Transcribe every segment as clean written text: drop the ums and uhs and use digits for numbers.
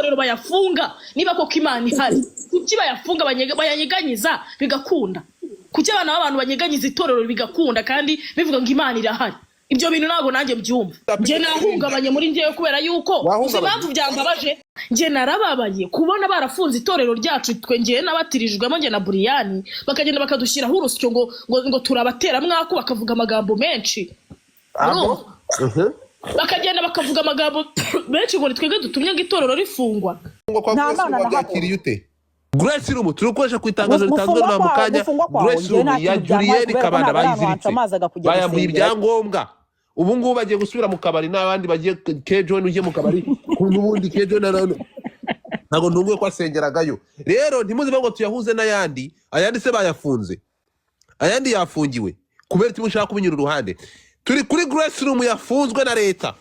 Amatorero bayafunga, niba koko Imana ihari, kuki bayafunga, bayanyeganyiza bigakunda? Kuki abana b'abantu banyeganyiza itorero bigakunda kandi bivuga ngo Imana irahari? Ibyo bintu ntabwo nanjye mbyumva. Njye nahungabanye muri njyewe kubera yuko uzi Wahungabanye? impamvu byambabaje. Njye narababaye kubona barafunze itorero ryacu, twe njyewe nabatirijwemo, njye na Buriyani, bakagenda bakadushyiraho urusyo ngo turabateramwaku, bakavuga amagambo menshi. Abo. Urumva? Bakagenda bakavuga amagambo menshi ngo ni twebwe dutumye ngo itorero rifungwa. Ngo kwa Nta Grace Mana Room na wabyakiriye ute? Grace Room turi gukoresha ku itangazo ritanzwe Gufungwa na mu kwawe, kanya. gufungwa kwawe, Grace njyewe Room nta ya kintu byantwaye Julienne kubera ko Kabanda ntabwo ari ahantu bayiziritse, hanshamazaga kujya bayambuye gusengera. ibyangombwa. Ubu ngubu bagiye gusubira mu kabari n'abandi bagiye. Kejo ujye mu kabari n'ubundi. Kejo ntabwo ntunguye ko asengeragayo. Rero ntimuze ngo tuyahuze n'ayandi. Ayandi se bayafunze? Ayandi yafungiwe kubera iki? Mushaka kubinyura uruhande. Turi kuri Grace Room yafunzwe na leta.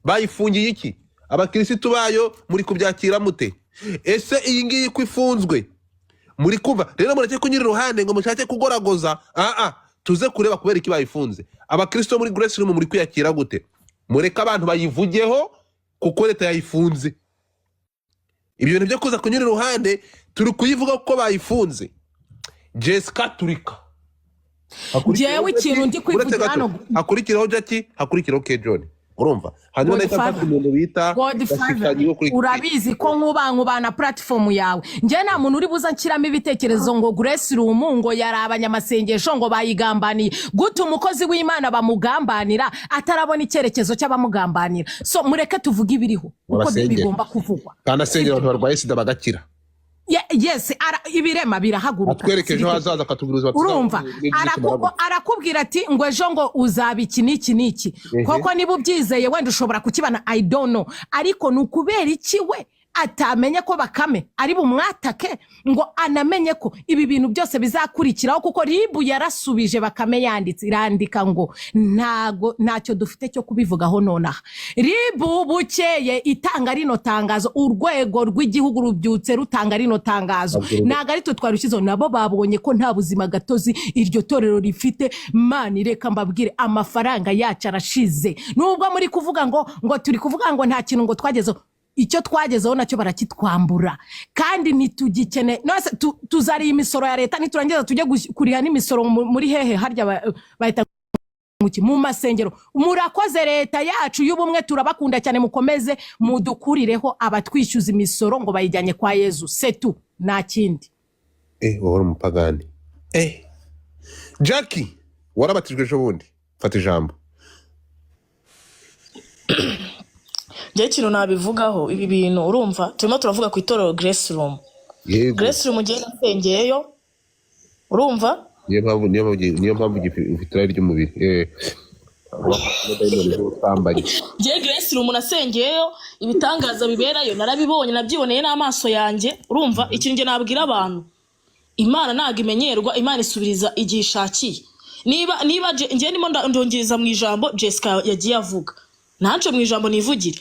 Bayifungiye iki? Abakirisitu bayo muri kubyakira mute? Ese iyi ngiyi ko ifunzwe, muri kumva rero mureke kunyura iruhande ngo mushake kugoragoza. Aa, tuze kureba kubera iki bayifunze. Abakristo bo muri Grace Room muri kwiyakira gute? Mureke abantu bayivugeho kuko leta yayifunze. Ibyo bintu byo kuza kunyura iruhande, turi kuyivuga ko bayifunze. Jessica, turika. Njyewe ikintu ndi Uretse kwivugira gato, hano. Hakurikiraho Jackie, hakurikiraho K John, urumva? Hanyuma nahita Godfather. mfata umuntu bita Godfather, Gashikanyi wo kuri urabizi ko nkubana platform yawe, njye nta muntu uri buza nshyiramo ibitekerezo ngo Grace Room ngo yari abanyamasengesho, ngo bayigambaniye. Gute umukozi w'Imana bamugambanira atarabona icyerekezo cy'abamugambanira? So mureke tuvuge ibiriho uko Abasengera. bigomba kuvugwa. Kandi asengera abantu barwaye sida bagakira. Yes, ibirema birahaguruka. Atwereke ejo Sibyo? hazaza, akatubwira ubuzima. Urumva, arakubwira ati ngo ejo ngo uzaba iki n'iki n'iki. Koko niba ubyizeye wenda ushobora kukibana, I don't know. Ariko ni ukubera iki we atamenye ko Bakame ari bumwatake, ngo anamenye ko ibi bintu byose bizakurikiraho? Kuko RIB yarasubije Bakame, yanditse, irandika ngo ntago ntacyo dufite cyo kubivugaho nonaha. RIB bukeye itanga rino tangazo, urwego rw'igihugu rubyutse rutanga rino tangazo. Ntabwo ari twe twarushyizeho, nabo babonye ko nta buzima gatozi iryo torero rifite. Mani, reka mbabwire, amafaranga yacu arashize. Nubwo muri kuvuga ngo turi kuvuga ngo nta kintu ngo twagezeho, icyo twagezeho nacyo barakitwambura kandi ntitugikene. None tuzariye imisoro ya leta, niturangiza tujye kuriha n'imisoro muri hehe harya bahita mu masengero. Murakoze leta yacu y'ubumwe, turabakunda cyane, mukomeze mudukurireho abatwishyuza imisoro ngo bayijyanye kwa Yezu. Setu, nta kindi. Wowe uri umupagani. Jackie, warabatijwe ejo bundi, fata ijambo. Njyewe ikintu nabivugaho ibi bintu, urumva, turimo turavuga ku itorero Grace Room. Yego. Grace Room ngewe nasengeyeyo, urumva? Niyo mpamvu ufite irari ry'umubiri, dayimoni z'ubusambanyi. Njyewe Grace Room nasengeyeyo, ibitangaza biberayo narabibonye, nabyiboneye n'amaso yanjye. Urumva, ikintu njye nabwira abantu, Imana ntabwo imenyerwa, Imana isubiriza igihe ishakiye. Niba njye ndimo ndongereza mu ijambo Jessica yagiye avuga, ntance mu ijambo nivugire.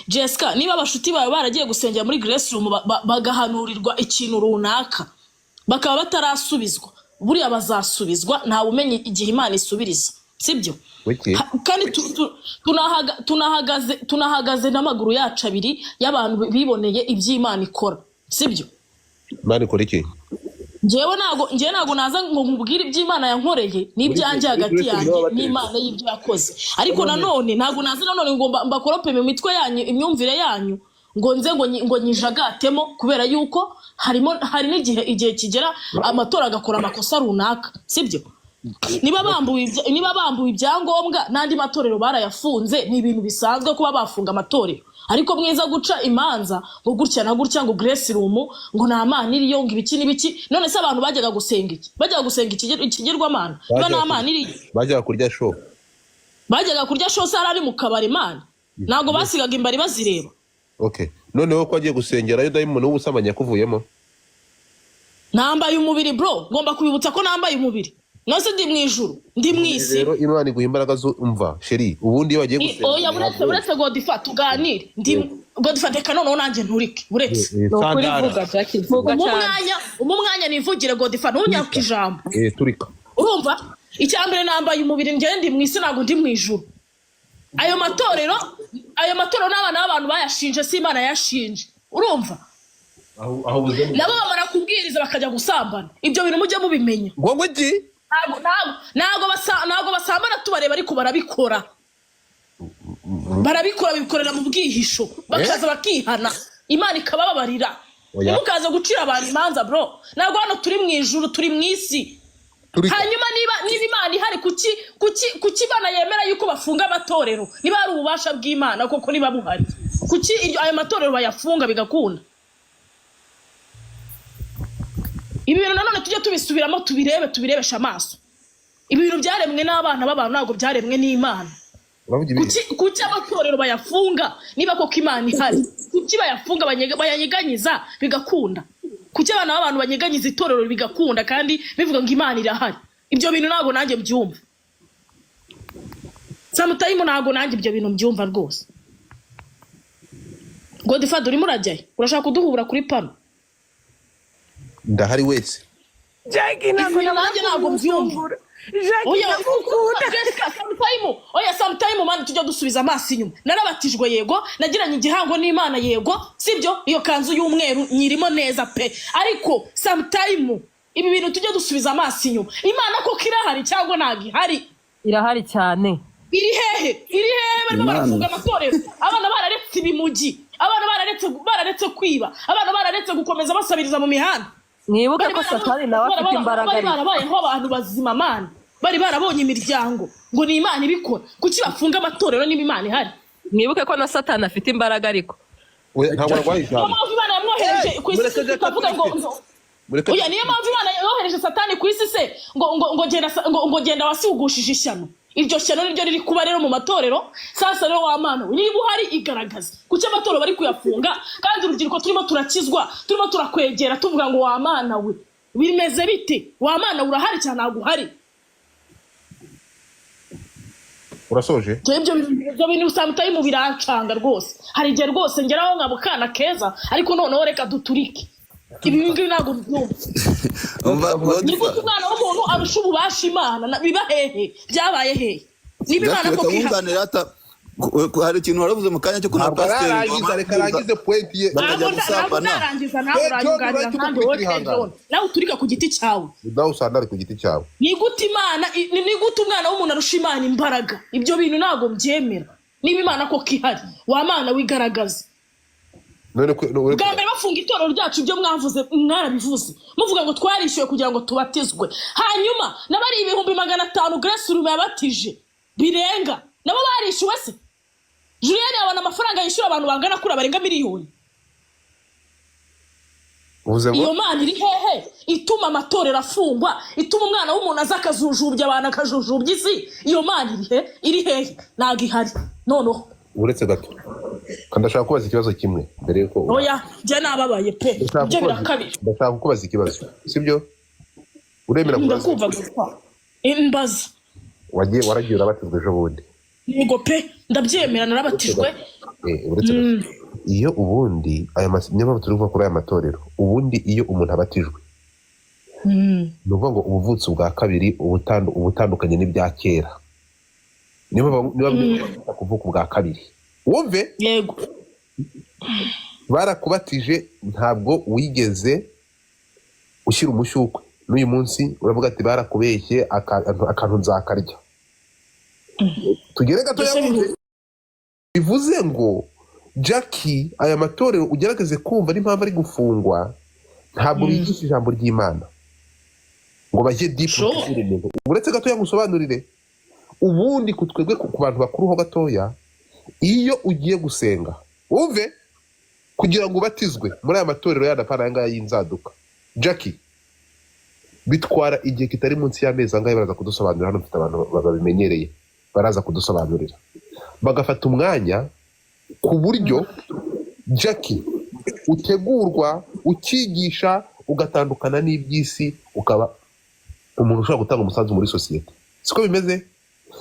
Jessica, niba abashuti bawe baragiye gusengera muri Grace Room bagahanurirwa ikintu runaka, bakaba batarasubizwa, buriya bazasubizwa. Ntawe umenya igihe Imana isubiriza, sibyo? Wiki. Kandi tunahagaze n'amaguru yacu abiri y'abantu biboneye iby'Imana ikora, sibyo? Imana ikora iki? Njyewe ntago naza ngo nkubwire iby'Imana yankoreye n'ibyanjye Muri hagati Grace yanjye niho bateretse. n'Imana y'ibyo yakoze. Ariko nanone ntago naza nanone ngo mbakorope mu mitwe yanyu, imyumvire yanyu, ngo nze ngo nyijagatemo, kubera yuko hari n'igihe igihe kigera amatora agakora amakosa runaka, sibyo? Niba bambuwe ibyangombwa n'andi matorero barayafunze, ni ibintu bisanzwe kuba bafunga amatorero. Ariko mwiza guca imanza ngo gutya na gutya, ngo Grace Room ngo nta Mana iriyo, ngo ibiki n'ibiki. None se abantu bajyaga gusenga iki? Bajyaga gusenga ikigirwamana niba nta Mana iriyo? Bajyaga kurya show. Bajyaga kurya show se? Ari mu kabari, Mana, ntabwo basigaga imbari bazireba. Okay, noneho ko agiye gusengerayo, dayimoni w'ubusambanyi yakuvuyemo? Nambaye umubiri, bro, ngomba kubibutsa ko nambaye umubiri. Nose ndi mu ijuru, ndi mu isi? Rero Imana iguha imbaraga zo, umva chérie, ubundi iyo bagiye gusenga Oya, buretse, buretse Godifa, tuganire. Ndi Godifa, reka noneho nanjye nturike, buretse. Ni ukuri. Sandara. Vuga Jackie, vuga Umpe cyane. umwanya, umpe umwanya nivugire. Godifa, ntunyake ijambo. Turika. Urumva, icya mbere, nambaye umubiri, njyewe ndi mu isi, ntabwo ndi mu ijuru. Ayo matorero n'abana b'abantu bayashinje, si Imana yashinje. Urumva, Aho aho buze nabo bamara kubwiriza bakajya gusambana. Ibyo bintu mujye mubimenya. Ngo iki? Ntabwo basambana tubareba, ariko barabikora, barabikora, bikorera mu bwihisho, bakaza bakihana, Imana ikabababarira. Oya. Ntimukaze gucira abantu imanza, bro. Ntabwo hano turi mu ijuru, turi mu isi. Turi Hanyuma niba Imana ihari, kuki Imana yemera yuko bafunga amatorero? Niba hari ububasha bw'Imana koko, niba buhari, kuki ayo matorero bayafunga bigakunda? Ibi bintu nanone tujye tubisubiramo, tubirebe, tubirebeshe amaso. Ibi bintu byaremwe n'abana b'abantu, ntabwo byaremwe n'Imana. Uravuga ibiki? Kuki amatorero bayafunga niba koko Imana ihari? Kuki bayafunga, bayanyeganyiza bigakunda? Kuki abana b'abantu banyeganyiza itorero bigakunda kandi bivuga ngo Imana irahari? Ibyo bintu ntabwo nanjye mbyumva. Sometimes ntabwo nanjye ibyo bintu mbyumva rwose. Godfather, urimo urajyayo, urashaka kuduhura kuri pano? Ndahari wese. Jackie, ntabwo Ibintu nanjye ntabwo mbyumva. Jackie, Oya, ndagukunda. Jessica, sometime, oya, sometime, man, tujya dusubiza amaso inyuma. Narabatijwe, yego, nagiranye igihango n'Imana, yego, sibyo? Iyo kanzu y'umweru nyirimo neza pe. Ariko sometime ibi bintu tujya dusubiza amaso inyuma. Imana koko irahari cyangwa ntabwo ihari? Irahari cyane. Iri hehe? Iri hehe? Barimo Imana. barafunga amatorero, abana bararetse ibimugi, abana bararetse kwiba, abana bararetse gukomeza basabiriza mu mihanda. Mwibuke Bari ko Satani nawe afite imbaraga. bari Ariko barabayeho abantu bazima, mana, bari barabonye imiryango ngo ni Imana ibikora. Kuki bafunga amatorero niba Imana ihari? Mwibuke ko na Satani afite imbaraga ariko. Oya, ntabwo arwaye Niyo ijambo. mpamvu Imana yamwohereje ku isi. Mureke Jack Ikavuga ngo aturike. Mureke. Oya, niyo mpamvu Imana yohereje Satani ku isi se ngo genda ngo genda wasiugushije ishyano. Iryo shyano niryo riri kuba rero mu matorero. Sasa rero, wa Mana we, niba uhari igaragaza. Kuki amatorero bari kuyafunga kandi urubyiruko turimo turakizwa, turimo turakwegera, tuvuga ngo wa Mana we, bimeze bite? Wa Mana we, urahari cyane? Ntabwo uhari. Urasoje? Njyewe ibyo bintu sometimes birancanga rwose. Hari igihe rwose ngeraho nkaba akana keza, ariko noneho reka duturike. Ibi ngibi ntabwo mbyumva. Umva. Ni gute Godfa umwana w'umuntu arusha ububasha Imana? Biba hehe? Byabaye hehe niba Imana reka koko ihari? wunganire hata hari ikintu waravuze mu kanya cyo kuna Ntabwo pasiteri ararangiza, reka arangize point ye. Bakajya Ntabwo gusambana. ndarangiza. Nawe Eh, John, uranyunganira urahita nkanjye wowe. umukubita ihangane. John, nawe uturika ku giti cyawe. Nawe usandare ku giti cyawe. Ni gute Imana ni gute umwana w'umuntu arusha Imana imbaraga? Ibyo bintu ntabwo mbyemera. Niba Imana koko ihari, wa Mana wigaragaza. None ko none Bwa mbere bafunga itorero ryacu, ibyo mwavuze mwarabivuze, muvuga ngo twarishyuwe kugira ngo tubatizwe. Hanyuma n'abari 500,000 Grace Room yabatije birenga, nabo barishyuwe se? Julienne yabona amafaranga yishyura abantu bangana kuriya, barenga miliyoni? Uvuze ngo Iyo Mana iri hehe ituma amatorero afungwa, ituma umwana w'umuntu aza akajujubya abantu, akajujubya isi? Iyo Mana iri he? Iri hehe? Ntabwo ihari noneho. Uretse gato, kandi ndashaka kubaza ikibazo kimwe mbere yuko Oya, njye nababaye pe. Ndashaka Ibyo birakabije. Ndashaka kukubaza ikibazo, sibyo? Uremera kubaza? Ndakumva gusa, imbaza. Wagiye, waragiye, urabatizwa ejo bundi. Yego pe, ndabyemera, narabatijwe. Uretse gato. Iyo ubundi aya niyo mpamvu turi kuvuga kuri aya matorero. Ubundi iyo umuntu abatijwe, ni ukuvuga ngo ubuvutsi bwa kabiri, ubutandukanye n'ibya kera. Niyo mpamvu niba bita kuvuka ubwa kabiri, wumve. Yego. Barakubatije, ntabwo wigeze ushyira umushyukwe. N'uyu munsi uravuga ati barakubeshye, akantu nzakarya. Tugere gatoya. Ese wumve. Bivuze ngo Jackie, aya matorero ugerageze kumva n'impamvu ari gufungwa. Ntabwo bigisha ijambo ry'Imana ngo bajye deep mu kubwira umuntu. Uretse gatoya ngusobanurire. Ubundi ku twebwe, ku bantu bakuru ho gatoya, iyo ugiye gusenga, wumve, kugira ngo ubatizwe muri aya matorero yandi, apana aya ngaya y'inzaduka, Jackie, bitwara igihe kitari munsi y'amezi angahe? Baraza kudusobanurira. Hano mfite abantu babimenyereye, baraza kudusobanurira. Bagafata umwanya ku buryo, Jackie, utegurwa, ukigisha, ugatandukana n'iby'isi, ukaba umuntu ushobora gutanga umusanzu muri sosiyete. Siko bimeze?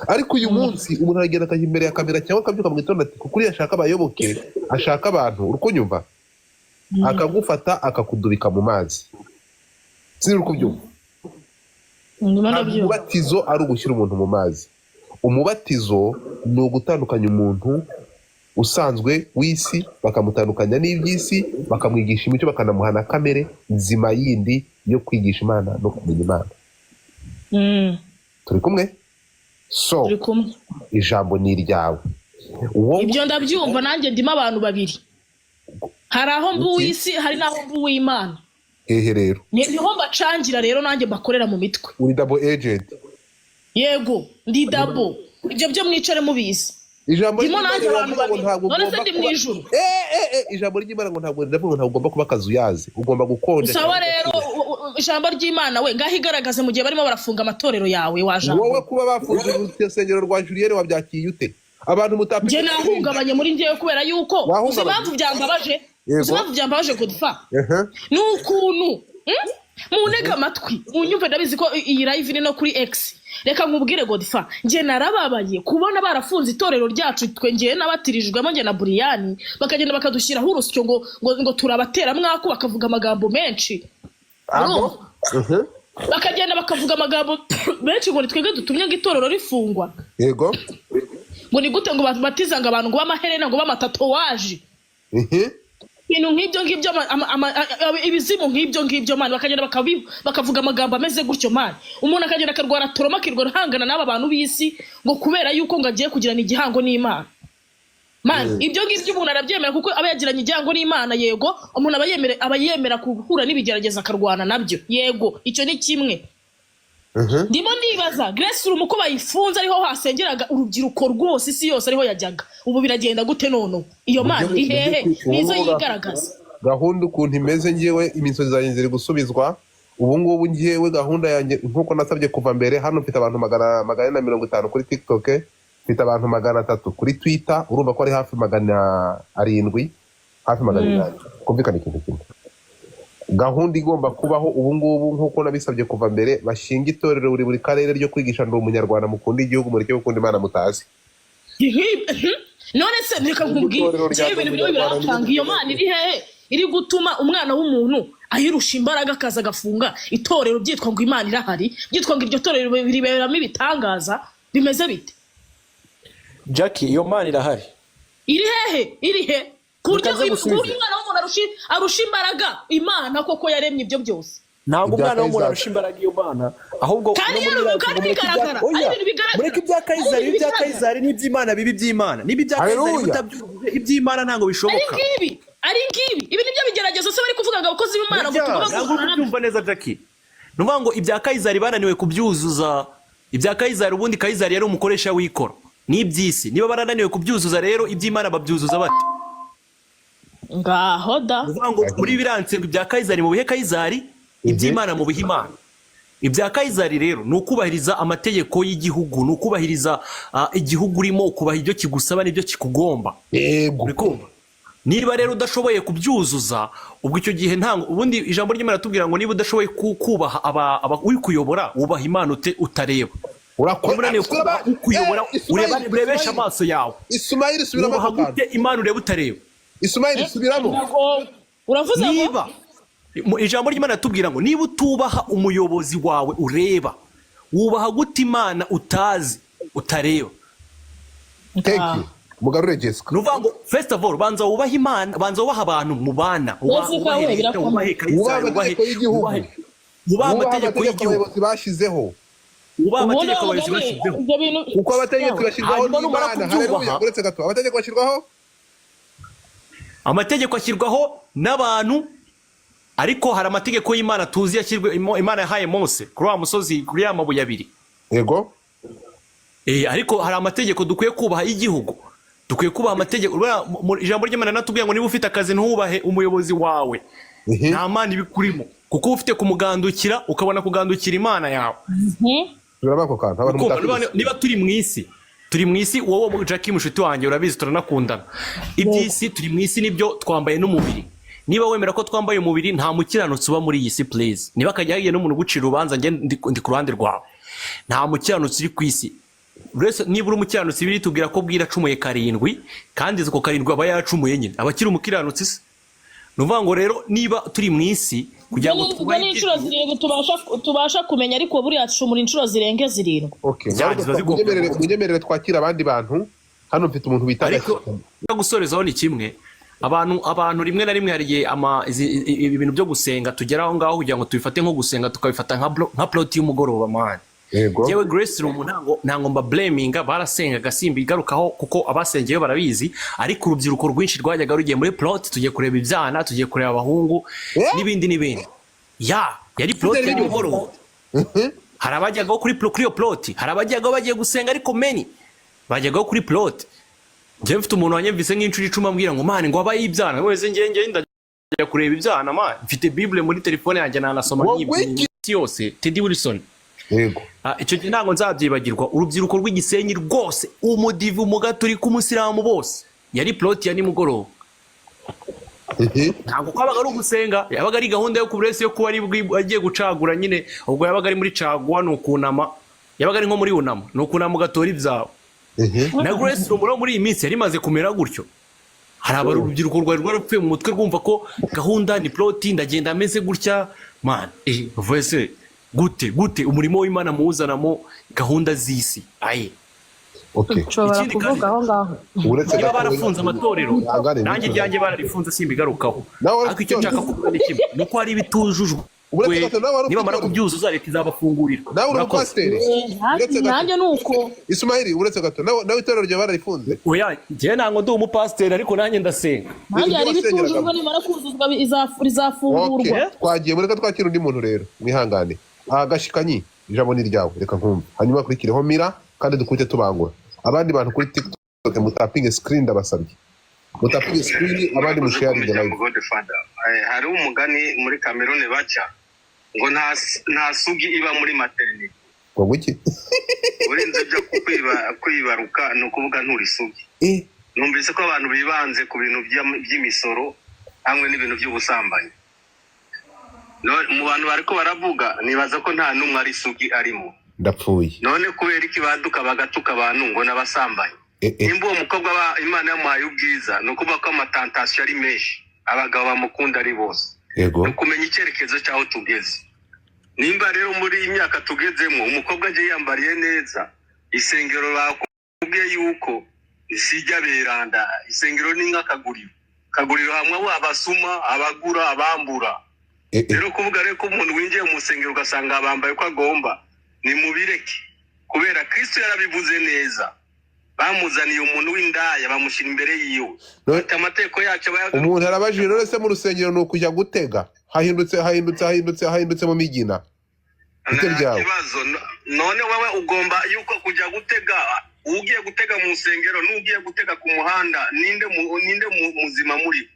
Ariko uyu munsi umuntu aragenda akajya imbere ya kamera cyangwa akabyuka mu gitondo ati kuko uriya ashaka abayoboke, ashaka abantu, uri kunyumva, akagufata akakudubika mu mazi. Sinzi uri kubyumva. Ndimo. Ntabwo Ndabyumva. umubatizo ari ugushyira umuntu mu mazi. Umubatizo ni ugutandukanya umuntu. usanzwe w'isi, bakamutandukanya n'iby'isi, bakamwigisha imico, bakanamuha na kamere nzima yindi yo kwigisha Imana no kumenya Imana. Turi kumwe? So Turi kumwe. ijambo ni iryawe wowe. Ibyo ndabyumva, nanjye ndimo abantu babiri: hari aho mbuwe isi, hari n'aho mbuwe Imana. Hehe rero? Niho mbacangira rero, nanjye mbakorera mu mitwe. Uri double agent? Yego, ndi double. Ibyo byo mwicare mubizi. Ijambo Ndimo ry'Imana nanjye abantu riravuga ngo babiri. ntabwo None se ugomba ndi mu kuba ijuru? Ijambo ry'Imana ngo ntabwo, riravuga ngo ntabwo ugomba kuba akazuyazi, ugomba gukonja. Sawa rero, ijambo ry'Imana we ngaho igaragaze mu gihe barimo barafunga amatorero yawe wajambo. Wowe kuba bafunze urusengero rwa Julienne wabyakiriye ute? Abantu mutapika. Njye nahungabanye muri njyewe kubera yuko uzi Wahungabanye? impamvu byambabaje? Uzi impamvu byambabaje, Godfa? Ehe. Ni ukuntu, Muntege amatwi munyumve, ndabizi ko iyi live iri no kuri X. Reka nkubwire, Godfa, njye narababaye kubona barafunze itorero ryacu, twe ngewe nabatirijwemo, njye na Buriyani, bakagenda bakadushyiraho urusyo ngo turabateramwaku, bakavuga amagambo menshi. Abo? Bakagenda bakavuga amagambo menshi ngo ni twebwe dutumye ngo itorero rifungwa. Ngo ni gute ngo batizanga abantu ngo b'amaherena, ngo b'amatatouage, ibintu nk'ibyo ngibyo, ibizimu nk'ibyo ngibyo, man. Bakagenda bakavuga amagambo ameze gutyo, man. Umuntu akagenda akarwara trauma, akirwara ahangana n'aba bantu b'isi ngo kubera yuko ngo agiye kugirana igihango n'Imana, man. Ibyo ngibyo umuntu arabyemera kuko aba yagiranye igihango n'Imana. Yego, umuntu aba yemera guhura n'ibigeragezo akarwana nabyo. Yego, icyo ni kimwe. Ndimo ndibaza Grace Room uko bayifunze, ariho hasengeraga urubyiruko rwose, isi yose ariho yajyaga. Ubu biragenda gute none? Iyo Mana iri hehe? Nizo yigaragaza. Gahunda ukuntu imeze, ngewe imisozi zanjye ziri gusubizwa ubu ngubu. Ngewe gahunda yanjye, nk'uko nasabye kuva mbere, hano mfite abantu 450 kuri TikTok, mfite abantu 300 kuri Twitter, urumva ko ari hafi 700, hafi 800. Kumvikana ikintu kimwe, gahunda igomba kubaho ubu ngubu, nk'uko nabisabye kuva mbere, bashinga itorero buri karere ryo kwigisha: "Ndi Umunyarwanda, mukunda igihugu, mureke gukunda Imana mutazi." None se reka nkubwire, Itorero rya njyewe ibintu birimo Umunyarwanda. birancanga. Iyo Mana iri hehe iri gutuma umwana w'umuntu ayirusha imbaraga akaza agafunga itorero, byitwa ngo Imana irahari, byitwa ngo iryo torero riberamo ibitangaza bimeze bite? Jackie, iyo Mana irahari. Iri hehe? Iri he ku buryo Reka nze ku buryo gusubize. umwana w'umuntu arusha imbaraga Imana koko yaremye ibyo byose? Ntabwo Ibya umwana w'umuntu Kayizari. arusha imbaraga iyo Mana, ahubwo Kandi no muri kandi mureke ibya- bigaragara. Oya, Ari ibintu bigaragara. mureke ibya Kayizari Ari bibe ibintu ibya bigaragara. Kayizari n'iby'Imana bibe iby'Imana. Niba ibya Kayizari Haleluya. mutabyujuje, iby'Imana ntabwo Ari bishoboka. ngibi, ari ngibi, ibi nibyo bigeragezo se bari kuvuga ngo abakozi b'Imana ngo Burya, tugomba ntabwo uri guhura nabyo? kubyumva neza, Jackie. Ni ukuvuga ngo ibya Kayizari bananiwe kubyuzuza. Ibya Kayizari, ubundi Kayizari yari umukoresha w'ikoro n'iby'isi. Niba barananiwe kubyuzuza rero, iby'Imana babyuzuza bate? Ngaho da. Ni ukuvuga ngo muri biranse ngo ibya Kayizari mu bihe Kayizari, iby'Imana mu bihe Imana. Ibya Kayizari rero ni ukubahiriza amategeko y'igihugu, ni ukubahiriza igihugu urimo, ukubaha ibyo kigusaba n'ibyo kikugomba. Uri kumva? Niba rero udashoboye kubyuzuza, ubwo icyo gihe ntabwo ubundi ijambo ry'Imana ratubwira ngo niba udashoboye kubaha uri kuyobora, wubaha Imana ute utareba? Urakora. Niba unaniwe kubaha ukuyobora, urebesha amaso yawe, Isumayeli, subiramo wubaha ako kantu. gute Imana ureba utareba? Isumayeli, subiramo. Uravuze ngo Niba ijambo ry'Imana ratubwira ngo niba utubaha umuyobozi wawe ureba, wubaha gute Imana utazi, utareba? Thank you. Mugarure Jessica. Ni ukuvuga ngo first of all, banza wubahe Imana, banza wubahe abantu mubana, Jessica wubahe we, leta, birakomeye. wubahe Kayisari, Wubahe amategeko y'igihugu. Wubahe Wubahe amategeko y'igihugu. abayobozi bashyizeho. Wubahe Ubundi amategeko abayobozi mugani, bashyizeho. ibyo bintu Kuko amategeko bashyirwaho Hanyuma numara n'Imana. kubyubaha- Haleluya. Uretse gato, amategeko bashyirwaho Amategeko ashyirwaho n'abantu, ariko hari amategeko y'Imana tuzi yashyirwe Imana yahaye Mose kuri wa musozi, kuri ya mabuye abiri. Ariko hari amategeko dukwiye kubaha y'igihugu, dukwiye kubaha amategeko. Buriya ijambo ry'Imana natubwiye ngo niba ufite akazi ntubahe umuyobozi wawe, nta Mana ibikurimo, kuko uba ufite kumugandukira ukabona kugandukira Imana yawe. Subiramo ako kantu, abantu Kumva, mutapfa. niba turi mu isi, turi mu isi, wowe Jackie mushuti wanjye urabizi turanakundana. Iby'isi, turi mu isi nibyo, twambaye n'umubiri. Niba wemera ko twambaye umubiri, nta mukiranutsi uba muri iyi si, please. Niba akajya hagiye n'umuntu ugucira urubanza, njye ndi ku ruhande rwawe. Nta mukiranutsi uri ku isi. Uretse niba uri umukiranutsi, biri tubwira ko bwira acumuye karindwi, kandi ako karindwi aba yacumuye nyine, aba akiri umukiranutsi se. Ni ukuvuga ngo rero niba turi mu isi kugira ngo Ubwo twubahe ni inshuro zirindwi tubasha kumenya, ariko buriya acumura inshuro zirenga zirindwi. Okay. Bya, ziba zigomba Munyemerere twakire abandi bantu. Hano mfite umuntu bita Ariko Gashika. Gusorezaho ni kimwe, abantu rimwe na rimwe hari igihe ibintu byo gusenga tugera aho ngaho kugira ngo tubifate nko gusenga, tukabifata nka plot y'umugoroba, man. Yewe, Grace Room ntabwo mba blaminga, barasengaga, simba igarukaho kuko abasengeyo barabizi, ariko urubyiruko rwinshi rwajyaga rugiye muri plot, tugiye kureba ibyana, tugiye kureba abahungu n'ibindi n'ibindi. Ya yari plot Byari y'umugoroba. Hari abajyagaho kuri iyo plot, hari abajyagaho bagiye gusenga, ariko many bajyagaho kuri plot. Njyewe mfite umuntu wanyumvise nk'inshuro 10 ambwira ngo man, ngo habaye ibyana wese, njye ndajya kureba ibyana, man, mfite bible muri telefone yanjye, nanasoma Wowe. Nk'ibyo yose. Teddy Wilson. Yego. Ah, icyo gihe ntabwo nzabyibagirwa, urubyiruko rw'igisenyi rwose, umudive, umugaturika, umusilamu, bose, yari plot ya nimugoroba. Ntabwo kwabaga ari ugusenga, yabaga ari gahunda yo buri wese yo kuba ari agiye gucagura nyine. Ubwo yabaga ari muri caguwa, ni ukunama, yabaga ari nko muri unama, ni ukunama ugatora ibyawe. Na Grace Room rero muri iyi minsi yari imaze kumera gutyo. Hari abari urubyiruko rwari rwarapfuye mu mutwe, rwumva ko gahunda ni plot, ndagenda ameze gutya, man. Voice gute gute umurimo w'Imana muwuzanamo gahunda z'isi aye? Okay. Nshobora Ikindi kandi- kuvuga aho ngaho? Uretse Niba gato. barafunze amatorero, Ihangane, nanjye iryanjye bararifunze, simbigarukaho. Nawe wari Ariko icyo ufite nshaka kuvuga ni kimwe, ni uko hari ibitujujwe. Uretse gato, nawe wari ufite Nibamara itorero. kubyuzuza, leta izabafungurira. Nawe uri Murakoze. umupasiteri? Uretse gato. Nanjye ni uko. Ismail, uretse gato, nawe itorero ryawe bararifunze? Oya, njyewe ntabwo ndi umupasiteri, ariko nanjye ndasenga. Nanjye hari Ibyo ibitujujwe, wasengeragamo. nimara kuzuzwa rizafungurwa. Okay. Twagiye, mureka twakira undi muntu rero, mwihangane. Ah, Gashikanyi, ijambo ni ryawe, reka nkumve, hanyuma akurikireho Mira, kandi dukubite tubangura abandi bantu kuri TikTok. Mutapinge screen, ndabasabye, mutapinge screen, abandi musharinge live. Godfather, hari umugani muri Cameroon baca ngo nta sugi iba muri maternité. Ngo nguki? Urenze ibyo kwibaruka, ni ukuvuga nturi sugi. Numvise ko abantu bibanze ku bintu by'imisoro hamwe n'ibintu by'ubusambanyi. Mu bantu bariko baravuga, nibaza ko nta n'umwe ari sugi arimo. Ndapfuye. None kubera iki baduka bagatuka abantu ngo n'abasambanyi? Nimba uwo mukobwa Imana yamuhaye ubwiza, ni ukuvuga ko amatantasiyo ari menshi, abagabo bamukunda ari bose. Ni ukumenya icyerekezo cy'aho tugeze. Nimba rero muri iyi myaka tugezemo umukobwa agiye yambariye neza, isengero bakubwiye yuko sijya beranda, isengero ni nk'akaguriro, kaguriro hamwe abasuma, abagura, abambura. Rero kuvuga rero ko umuntu winjiye mu rusengero ugasanga bambaye uko agomba, ni mubireke, kubera Kristo yarabivuze neza. Bamuzaniye umuntu w'indaya, bamushyira imbere yiwe. Ati amategeko yacu aba Umuntu arabajije, none se mu rusengero ni ukujya gutega? Hahindutse, hahindutse, hahindutse, hahindutse mu migina. Ite Nta ryawe. kibazo. None wowe ugomba yuko kujya gutega, ugiye gutega mu rusengero n'ugiye gutega ku muhanda, ninde muzima muri bo?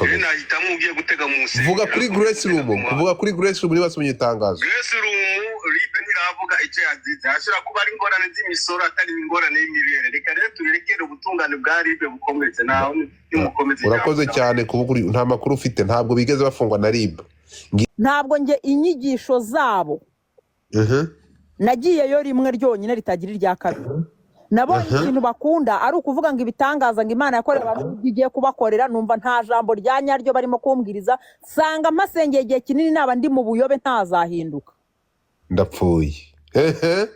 Rero nahitamo ugiye gutega mu rusengero. Vuga kuri Grace Room, vuga kuri Grace Room niba basomye itangazo. Grace Room, RIB ntiravuga icyo yazize. Hashobora kuba ari ingorane z'imisoro, atari ingorane y'imibere. Reka rero tubirekere ubutungane bwa RIB bukomeze, nawe nimukomeze. Urakoze cyane kuvuga nta makuru ufite. Ntabwo bigeze bafungwa na RIB. Ntabwo njye inyigisho zabo nagiyeyo rimwe ryonyine ritagira irya kabiri. Nabonye ikintu bakunda ari ukuvuga ngo ibitangaza, ngo Imana yakorera abantu ibyo igiye kubakorera. Numva nta jambo rya nyaryo barimo kumbwiriza, nsanga mpasengeye igihe kinini naba ndi mu buyobe ntazahinduka. Ndapfuye. Ehe,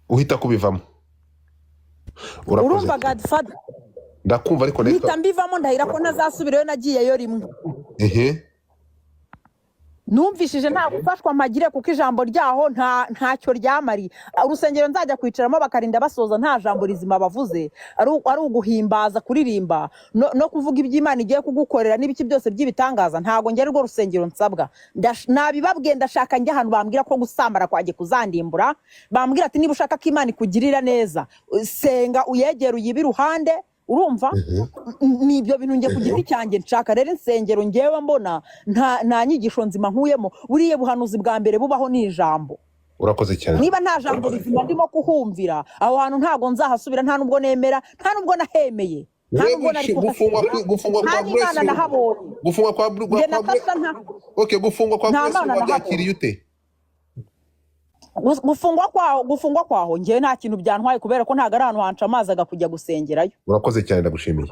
uhita kubivamo. Urakoze. Urumva, Godfather? Ndakumva, ariko Mpita reka mbivamo, ndahira ko ntazasubirayo. Nagiyeyo rimwe. Numvishije nta gufashwa mpagire, kuko ijambo ryaho ntacyo ryamariye. Urusengero nzajya kwicaramo bakarinda basoza nta jambo rizima bavuze, ari uguhimbaza, kuririmba no kuvuga iby'Imana igiye kugukorera n'ibiki byose by'ibitangaza, ntabwo njye rwo rusengero nsabwa. Nabibabwiye, ndashaka njye ahantu bambwira ko gusambara kwanjye kuzandimbura, bambwira ati niba ushaka ko Imana ikugirira neza, senga, uyegere, uyibe iruhande. Urumva, ni ibyo bintu njye ku giti cyanjye nshaka. Rero insengero ngewe mbona nta nyigisho nzima nkuyemo. Buriya buhanuzi bwa mbere bubaho ni ijambo. Urakoze cyane. Niba nta jambo rizima ndimo kuhumvira aho hantu, ntabwo nzahasubira. Nta nubwo nemera, nta nubwo nahemeye, nta nubwo nari Gufungwa kuhasubira, gufungwa nta kwa n'Imana Grace Room. nahabonye. Gufungwa kwa Njye kwa Natasha nta Okay, gufungwa kwa nta Grace Room Mana nahabonye. wabyakiriye ute? Gufungwa kwaho, njyewe nta kintu byantwaye, kubera ko ntabwo ari ahantu hanca amazi kujya gusengerayo. Urakoze cyane, ndagushimiye.